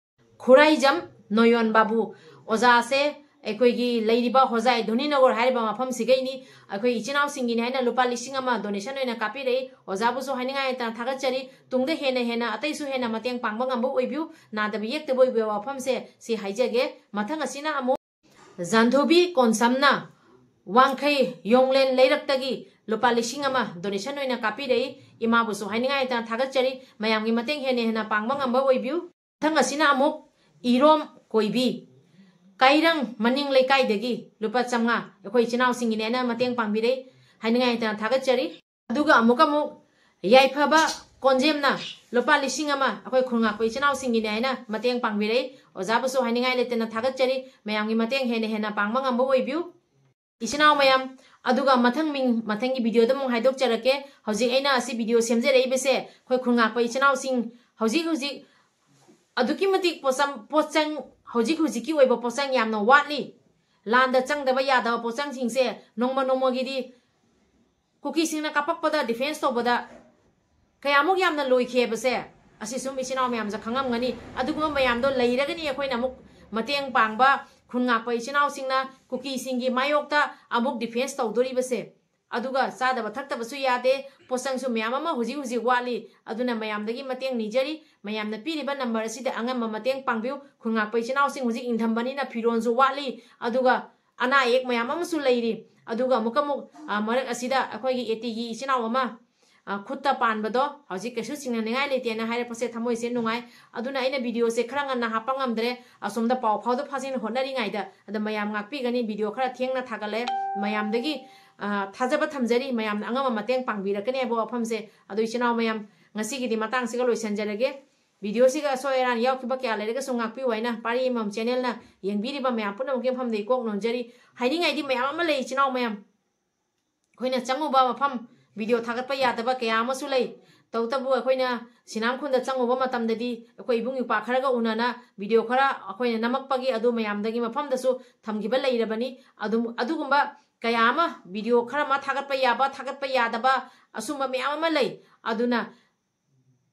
ꯈꯨꯔꯥꯏꯖꯝ ꯅꯣꯌꯣꯟ ꯕꯥꯕꯨ꯫ ꯑꯣꯖꯥꯁꯦ ꯑꯩꯈꯣꯏꯒꯤ ꯂꯩꯔꯤꯕ ꯍꯣꯖꯥꯏ ꯙꯣꯅꯤꯅꯒꯔ ꯍꯥꯏꯔꯤꯕ ꯃꯐꯝꯁꯤꯒꯩꯅꯤ꯫ ꯑꯩꯈꯣꯏ ꯏꯆꯤꯟ ꯏꯅꯥꯎꯁꯤꯡꯒꯤꯅꯤ ꯍꯥꯏꯅ ꯂꯨꯄꯥ ꯂꯤꯁꯤꯡ ꯑꯃ donation ꯑꯣꯏꯅ ꯀꯥꯞꯄꯤꯔꯛꯏ꯫ ꯑꯣꯖꯥꯕꯨꯁꯨ ꯍꯥꯏꯅꯤꯡꯉꯥꯏ ꯂꯩꯇꯅ ꯊꯥꯒꯠꯆꯔꯤ꯫ ꯇꯨꯡꯗ ꯍꯦꯟꯅ ꯍꯦꯟꯅ ꯑꯇꯩꯁꯨ ꯍꯦꯟꯅ ꯃꯇꯦꯡ ꯄꯥꯡꯕ ꯉꯝꯕ ꯑꯣꯏꯕꯤꯌꯨ꯫ ꯅꯥꯗꯕ ꯌꯦꯛꯇꯕ ꯑꯣꯏꯕꯤꯌꯨ꯫ ꯋꯥꯐꯝꯁꯦ ꯁꯤ ꯍꯥꯏꯖꯒꯦ꯫ ꯃꯊꯪ ꯑꯁꯤꯅ ꯑꯃꯨꯛ ꯖꯥꯟꯙꯣꯕꯤ ꯀꯣꯟꯁꯝꯅ ꯋꯥꯡꯈꯩ ꯌꯣꯡꯂꯦꯟ ꯂꯩꯔꯛꯇꯒꯤ ꯂꯨꯄꯥ ꯂꯤꯁꯤꯡ ꯑꯃ donation ꯑꯣꯏꯅ ꯀꯥꯞꯄꯤꯔꯛꯏ꯫ ꯏꯃꯥꯕꯨꯁꯨ ꯍꯥꯏꯅꯤꯡꯉꯥꯏ ꯂꯩꯇꯅ ꯊꯥꯒꯠꯆꯔꯤ꯫ ꯃꯌꯥꯝꯒꯤ ꯃꯇꯦꯡ ꯍꯦꯟꯅ ꯍꯦꯟꯅ ꯄꯥꯡꯕ ꯉꯝꯕ ꯑꯣꯏꯕꯤꯌꯨ꯫ ꯃꯊꯪ ꯑꯁꯤꯅ ꯑꯃꯨꯛ ꯏꯔꯣꯝ ꯀꯣꯏꯕꯤ, ꯀꯩꯔꯪ ꯃꯅꯤꯡ ꯂꯩꯀꯥꯏꯗꯒꯤ ꯂꯨꯄꯥ ꯆꯥꯝꯃꯉꯥ ꯑꯩꯈꯣꯏ ꯏꯆꯤꯟ ꯏꯅꯥꯎꯁꯤꯡꯒꯤꯅꯦꯅ ꯃꯇꯦꯡ ꯄꯥꯡꯕꯤꯔꯛꯏ꯫ ꯍꯥꯏꯅꯤꯡꯉꯥꯏ ꯂꯩꯇꯅ ꯊꯥꯒꯠꯆꯔꯤ꯫ ꯑꯗꯨꯒ ꯑꯃꯨꯛꯀ ꯑꯃꯨꯛ ꯌꯥꯏꯐꯕ ꯀꯣꯟꯖꯦꯝꯅ ꯂꯨꯄꯥ ꯂꯤꯁꯤꯡ ꯑꯃ ꯑꯩꯈꯣꯏ ꯈꯨꯟ ꯉꯥꯛꯄ ꯏꯆꯤꯟ ꯏꯅꯥꯎꯁꯤꯡꯒꯤꯅꯦ ꯍꯥꯏꯅ ꯃꯇꯦꯡ ꯄꯥꯡꯕꯤꯔꯛꯏ꯫ ꯑꯣꯖꯥꯕꯨꯁꯨ ꯍꯥꯏꯅꯤꯡꯉꯥꯏ ꯂꯩꯇꯅ ꯊꯥꯒꯠꯆꯔꯤ꯫ ꯃꯌꯥꯝꯒꯤ ꯃꯇꯦꯡ ꯍꯦꯟꯅ ꯍꯦꯟꯅ ꯄꯥꯡꯕ ꯉꯝꯕ ꯑꯣꯏꯕꯤꯌꯨ꯫ ꯏꯆꯤꯟ ꯏꯅꯥꯎ ꯃꯌꯥꯝ, ꯑꯗꯨꯒ ꯃꯊꯪ ꯃꯤꯡ, ꯃꯊꯪꯒꯤ videoꯗ ꯑꯃꯨꯛ ꯍꯥꯏꯗꯣꯛꯆꯔꯛꯀꯦ꯫ ꯍꯧꯖꯤꯛ ꯑꯩꯅ ꯑꯁꯤ video ꯁꯦꯝꯖꯔꯛꯏꯕꯁꯦ ꯑꯩꯈꯣꯏ ꯈꯨꯟ ꯉꯥꯛꯄ ꯏꯆꯤꯟ ꯏꯅꯥꯎꯁꯤꯡ ꯍꯧꯖꯤꯛ ꯍꯧꯖꯤꯛ ꯑꯗꯨꯛꯀꯤ ꯃꯇꯤꯛ ꯄꯣꯠꯆꯝ, ꯄꯣꯠꯆꯪ, ꯍꯧꯖꯤꯛ ꯍꯧꯖꯤꯛꯀꯤ ꯑꯣꯏꯕ ꯄꯣꯠꯆꯪ ꯌꯥꯝꯅ ꯋꯥꯠꯂꯤ꯫ ꯂꯥꯟꯗ ꯆꯪꯗꯕ ꯌꯥꯗꯕ ꯄꯣꯠꯆꯪꯁꯤꯡꯁꯦ ꯅꯣꯡꯃ ꯅꯣꯡꯃꯒꯤꯗꯤ ꯀꯨꯀꯤꯁꯤꯡꯅ ꯀꯥꯞꯄꯛꯄꯗ defence ꯇꯧꯕꯗ ꯀꯌꯥꯃꯨꯛ ꯌꯥꯝꯅ ꯂꯣꯏꯈꯤ ꯍꯥꯏꯕꯁꯦ ꯑꯁꯤ ꯁꯨꯝ ꯏꯆꯤꯟ ꯏꯅꯥꯎ ꯃꯌꯥꯝꯁꯦ ꯈꯪꯉꯝꯒꯅꯤ꯫ ꯑꯗꯨꯒꯨꯝꯕ ꯃꯌꯥꯝꯗꯣ ꯂꯩꯔꯒꯅꯤ ꯑꯩꯈꯣꯏꯅ ꯑꯃꯨꯛ ꯃꯇꯦꯡ ꯄꯥꯡꯕ, ꯈꯨꯟ ꯉꯥꯛꯄ ꯏꯆꯤꯟ ꯏꯅꯥꯎꯁꯤꯡꯅ ꯀꯨꯀꯤꯁꯤꯡꯒꯤ ꯃꯥꯌꯣꯛꯇ ꯑꯃꯨꯛ defence ꯇꯧꯗꯣꯔꯤꯕꯁꯦ꯫ ꯑꯗꯨꯒ ꯆꯥꯗꯕ ꯊꯛꯇꯕꯁꯨ ꯌꯥꯗꯦ, ꯄꯣꯠꯆꯪꯁꯨ ꯃꯌꯥꯝ ꯑꯃ ꯍꯧꯖꯤꯛ ꯍꯧꯖꯤꯛ ꯋꯥꯠꯂꯤ꯫ ꯑꯗꯨꯅ ꯃꯌꯥꯝꯗꯒꯤ ꯃꯇꯦꯡ ꯅꯤꯖꯔꯤ, ꯃꯌꯥꯝꯅ ꯄꯤꯔꯤꯕ ꯅꯝꯕꯔ ꯑꯁꯤꯗ ꯑꯉꯝꯕ ꯃꯇꯦꯡ ꯄꯥꯡꯕꯤꯌꯨ꯫ ꯈꯨꯟ ꯉꯥꯛꯄ ꯏꯆꯤꯟ ꯏꯅꯥꯎꯁꯤꯡ ꯍꯧꯖꯤꯛ ꯏꯪꯊꯝꯕꯅꯤꯅ ꯐꯤꯔꯣꯜꯁꯨ ꯋꯥꯠꯂꯤ, ꯑꯗꯨꯒ ꯑꯅꯥ ꯑꯌꯦꯛ ꯃꯌꯥꯝ ꯑꯃꯁꯨ ꯂꯩꯔꯤ꯫ ꯑꯗꯨꯒ ꯑꯃꯨꯛꯀ ꯑꯃꯨꯛ, ꯑ, ꯃꯔꯛ ꯑꯁꯤꯗ ꯑꯩꯈꯣꯏꯒꯤ ꯑꯦꯇꯤꯒꯤ ꯏꯆꯤꯟ ꯏꯅꯥꯎ ꯑꯃ, ꯑ, ꯈꯨꯠꯇ ꯄꯥꯟꯕꯗꯣ ꯍꯧꯖꯤꯛ ꯀꯩꯁꯨ ꯆꯤꯡꯅꯅꯤꯡꯉꯥꯏ ꯂꯩꯇꯦꯅ ꯍꯥꯏꯔꯛꯄꯁꯦ ꯊꯃꯣꯏꯁꯦ ꯅꯨꯡꯉꯥꯏ꯫ ꯑꯗꯨꯅ ꯑꯩꯅ ꯚꯤꯗꯤꯑꯣꯁꯦ ꯈꯔ ꯉꯟꯅ ꯍꯥꯞꯄ ꯉꯝꯗ꯭ꯔꯦ, ꯑꯁꯣꯝꯗ ꯄꯥꯎ ꯐꯥꯎꯗ ꯐꯥꯖꯤꯟ ꯍꯣꯠꯅꯔꯤꯉꯩꯗ꯫ ꯑꯗ ꯃꯌꯥꯝ ꯉꯥꯛꯄꯤꯒꯅꯤ, ꯚꯤꯗꯤꯑꯣ ꯈꯔ ꯊꯦꯡꯅ ꯊꯥꯒꯠꯂꯦ, ꯃꯌꯥꯝꯗꯒꯤ, ꯑ, ꯊꯥꯖꯕ ꯊꯝꯖꯔꯤ, ꯃꯌꯥꯝꯅ ꯑꯉꯝꯕ ꯃꯇꯦꯡ ꯄꯥꯡꯕꯤꯔꯛꯀꯅꯤ ꯍꯥꯏꯕ ꯋꯥꯐꯝꯁꯦ꯫ ꯑꯗꯣ ꯏꯆꯤꯟ ꯏꯅꯥꯎ ꯃꯌꯥꯝ, ꯉꯁꯤꯒꯤꯗꯤ ꯃꯇꯥꯡꯁꯤꯒ ꯂꯣꯏꯁꯤꯟꯖꯔꯒꯦ꯫ ꯚꯤꯗꯤꯑꯣꯁꯤꯒ ꯑꯁꯣꯏ ꯑꯔꯥꯟ ꯌꯥꯎꯈꯤꯕ ꯀꯌꯥ ꯂꯩꯔꯒꯁꯨ ꯉꯥꯛꯄꯤꯌꯨ ꯍꯥꯏꯅ ꯄꯥꯔꯤ ꯑꯃꯃꯝ ꯆꯦꯅꯦꯜꯅ ꯌꯦꯡꯕꯤꯔꯤꯕ ꯃꯌꯥꯝ ꯄꯨꯝꯅꯃꯛꯀꯤ ꯃꯐꯝꯗ ꯏꯀꯣꯛ ꯅꯣꯟꯖꯔꯤ꯫ ꯍꯥꯏꯅꯤꯡꯉꯥꯏꯗꯤ ꯃꯌꯥꯝ ꯑꯃ ꯂꯩ ꯏꯆꯤꯟ ꯏꯅꯥꯎ ꯃꯌꯥꯝ꯫ ꯑꯩꯈꯣꯏꯅ ꯆꯪꯉꯨꯕ ꯃꯐꯝ, ꯚꯤꯗꯤꯑꯣ ꯊꯥꯒꯠꯄ ꯌꯥꯗꯕ ꯀꯌꯥ ꯑꯃꯁꯨ ꯂꯩ꯫ ꯇꯧꯕꯇꯕꯨ ꯑꯩꯈꯣꯏꯅ ꯁꯤꯅꯥꯝ ꯈꯨꯟꯗ ꯆꯪꯉꯨꯕ ꯃꯇꯝꯗꯗꯤ ꯑꯩꯈꯣꯏ ꯏꯕꯨꯡ ꯏꯄ꯭ꯋꯥ ꯈꯔꯒ ꯎꯅꯅ ꯚꯤꯗꯤꯑꯣ ꯈꯔ ꯑꯩꯈꯣꯏꯅ ꯅꯝꯃꯛꯄꯒꯤ ꯑꯗꯨ ꯃꯌꯥꯝꯗꯒꯤ ꯃꯐꯝꯗꯁꯨ ꯊꯝꯈꯤꯕ ꯂꯩꯔꯕꯅꯤ꯫ ꯑꯗꯨꯝ, ꯑꯗꯨꯒꯨꯝꯕ ꯀꯌꯥ ꯑꯃ, ꯚꯤꯗꯤꯑꯣ ꯈꯔ ꯑꯃ ꯊꯥꯒꯠꯄ ꯌꯥꯕ, ꯊꯥꯒꯠꯄ ꯌꯥꯗꯕ, ꯑꯁꯨꯝꯕ ꯃꯌꯥꯝ ꯑꯃ ꯂꯩ꯫ ꯑꯗꯨꯅ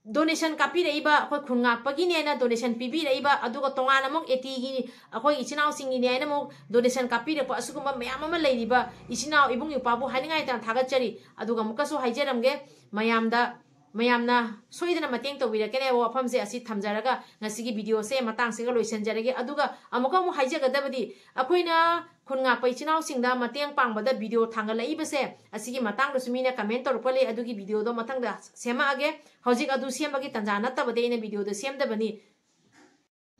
ꯗꯣꯅꯦꯁꯟ ꯀꯥꯞꯄꯤꯔꯛꯏꯕ, ꯑꯩꯈꯣꯏ ꯈꯨꯟ ꯉꯥꯛꯄꯒꯤꯅꯦꯅ ꯗꯣꯅꯦꯁꯟ ꯄꯤꯕꯤꯔꯛꯏꯕ, ꯑꯗꯨꯒ ꯇꯣꯉꯥꯟꯅ ꯑꯃꯨꯛ ꯑꯦꯇꯤꯒꯤ ꯑꯩꯈꯣꯏ ꯏꯆꯤꯟ ꯏꯅꯥꯎꯁꯤꯡꯒꯤꯅꯦ ꯍꯥꯏꯅ ꯑꯃꯨꯛ ꯗꯣꯅꯦꯁꯟ ꯀꯥꯞꯄꯤꯔꯛꯄ, ꯑꯁꯤꯒꯨꯝꯕ ꯃꯌꯥꯝ ꯑꯃ ꯂꯩꯔꯤꯕ ꯏꯆꯤꯟ ꯏꯅꯥꯎ ꯏꯕꯨꯡ ꯏꯄ꯭ꯋꯥꯕꯨ ꯍꯥꯏꯅꯤꯡꯉꯥꯏ ꯂꯩꯇꯅ ꯊꯥꯒꯠꯆꯔꯤ꯫ ꯑꯗꯨꯒ ꯑꯃꯨꯛꯀꯁꯨ ꯍꯥꯏꯖꯔꯝꯒꯦ, ꯃꯌꯥꯝꯗ, ꯃꯌꯥꯝꯅ ꯁꯣꯏꯗꯅ ꯃꯇꯦꯡ ꯇꯧꯕꯤꯔꯛꯀꯅꯤ ꯍꯥꯏꯕ ꯋꯥꯐꯝꯁꯦ ꯑꯁꯤ ꯊꯝꯖꯔꯒ ꯉꯁꯤꯒꯤ ꯚꯤꯗꯤꯑꯣꯁꯦ ꯃꯇꯥꯡꯁꯤꯒ ꯂꯣꯏꯁꯤꯟꯖꯔꯒꯦ꯫ ꯑꯗꯨꯒ ꯑꯃꯨꯛꯀ ꯑꯃꯨꯛ ꯍꯥꯏꯖꯒꯗꯕꯗꯤ, ꯑꯩꯈꯣꯏꯅ ꯈꯨꯟ ꯉꯥꯛꯄ ꯏꯆꯤꯟ ꯏꯅꯥꯎꯁꯤꯡꯗ ꯃꯇꯦꯡ ꯄꯥꯡꯕꯗ ꯚꯤꯗꯤꯑꯣ ꯊꯥꯡꯒꯠꯂꯛꯏꯕꯁꯦ, ꯑꯁꯤꯒꯤ ꯃꯇꯥꯡꯗꯁꯨ ꯃꯤꯅ ꯀꯃꯦꯟ ꯇꯧꯔꯛꯄ ꯂꯩ, ꯑꯗꯨꯒꯤ ꯚꯤꯗꯤꯑꯣꯗꯣ ꯃꯊꯪꯗ ꯁꯦꯝꯃꯛꯑꯒꯦ꯫ ꯍꯧꯖꯤꯛ ꯑꯗꯨ ꯁꯦꯝꯕꯒꯤ ꯇꯥꯟꯖꯥ ꯅꯠꯇꯕꯗꯤ ꯑꯩꯅ ꯚꯤꯗꯤꯑꯣꯗꯣ ꯁꯦꯝꯗꯕꯅꯤ꯫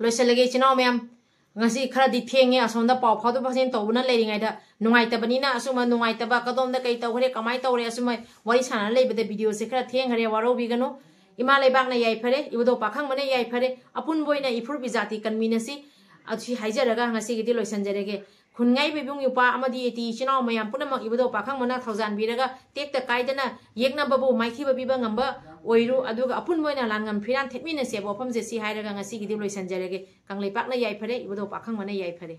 ꯂꯣꯏꯁꯤꯜꯂꯒꯦ ꯏꯆꯤꯟ ꯏꯅꯥꯎ ꯃꯌꯥꯝ, ꯉꯁꯤ ꯈꯔꯗꯤ ꯊꯦꯡꯉꯦ, ꯑꯁꯣꯝꯗ ꯄꯥꯎ ꯐꯥꯎꯗꯣꯛ ꯐꯥꯎꯖꯤꯟ ꯇꯧꯕꯅ ꯂꯩꯔꯤꯉꯩꯗ ꯅꯨꯡꯉꯥꯏꯇꯕꯅꯤꯅ, ꯑꯁꯨꯝꯕ ꯅꯨꯡꯉꯥꯏꯇꯕ, ꯀꯗꯣꯝꯗ ꯀꯩ ꯇꯧꯈ꯭ꯔꯦ, ꯀꯃꯥꯏꯅ ꯇꯧꯔꯦ, ꯑꯁꯨꯝꯕ ꯋꯥꯔꯤ ꯁꯥꯟꯅꯔ ꯂꯩꯕꯗ ꯚꯤꯗꯤꯑꯣꯁꯦ ꯈꯔ ꯊꯦꯡꯈ꯭ꯔꯦ, ꯋꯥꯔꯧꯕꯤꯒꯅꯨ꯫ ꯏꯃꯥ ꯂꯩꯕꯥꯛꯅ ꯌꯥꯏꯐꯔꯦ, ꯏꯕꯨꯙꯧ ꯄꯥꯈꯪꯕꯅ ꯌꯥꯏꯐꯔꯦ, ꯑꯄꯨꯟꯕ ꯑꯣꯏꯅ ꯏꯐꯨꯔꯨꯞ ꯏꯖꯥꯇꯤ ꯀꯟꯃꯤꯟꯅꯁꯤ꯫ ꯑꯁꯤ ꯍꯥꯏꯖꯔꯒ ꯉꯁꯤꯒꯤꯗꯤ ꯂꯣꯏꯁꯤꯟꯖꯔꯒꯦ꯫ ꯈꯨꯟꯉꯥꯏꯕ ꯏꯕꯨꯡ ꯏꯄ꯭ꯋꯥ ꯑꯃꯗꯤ ꯑꯦꯇꯤ ꯏꯆꯤꯟ ꯏꯅꯥꯎ ꯃꯌꯥꯝ ꯄꯨꯝꯅꯃꯛ ꯏꯕꯨꯙꯧ ꯄꯥꯈꯪꯕꯅ ꯊꯧꯖꯥꯟꯕꯤꯔꯒ ꯇꯦꯛꯇ ꯀꯥꯏꯗꯅ ꯌꯦꯛꯅꯕꯕꯨ ꯃꯥꯏꯊꯤꯕ ꯄꯤꯕ ꯉꯝꯕ ꯑꯣꯏꯔꯨ, ꯑꯗꯨꯒ ꯑꯄꯨꯟꯕ ꯑꯣꯏꯅ ꯂꯥꯟꯉꯝ ꯐꯤꯔꯥꯟ ꯊꯦꯠꯃꯤꯟꯅꯁꯦꯕ ꯋꯥꯐꯝꯁꯦ ꯁꯤ ꯍꯥꯏꯔꯒ ꯉꯁꯤꯒꯤꯗꯤ ꯂꯣꯏꯁꯤꯟꯖꯔꯒꯦ꯫ ꯀꯪꯂꯩꯄꯥꯛꯅ ꯌꯥꯏꯐꯔꯦ, ꯏꯕꯨꯙꯧ ꯄꯥꯈꯪꯕꯅ ꯌꯥꯏꯐꯔꯦ꯫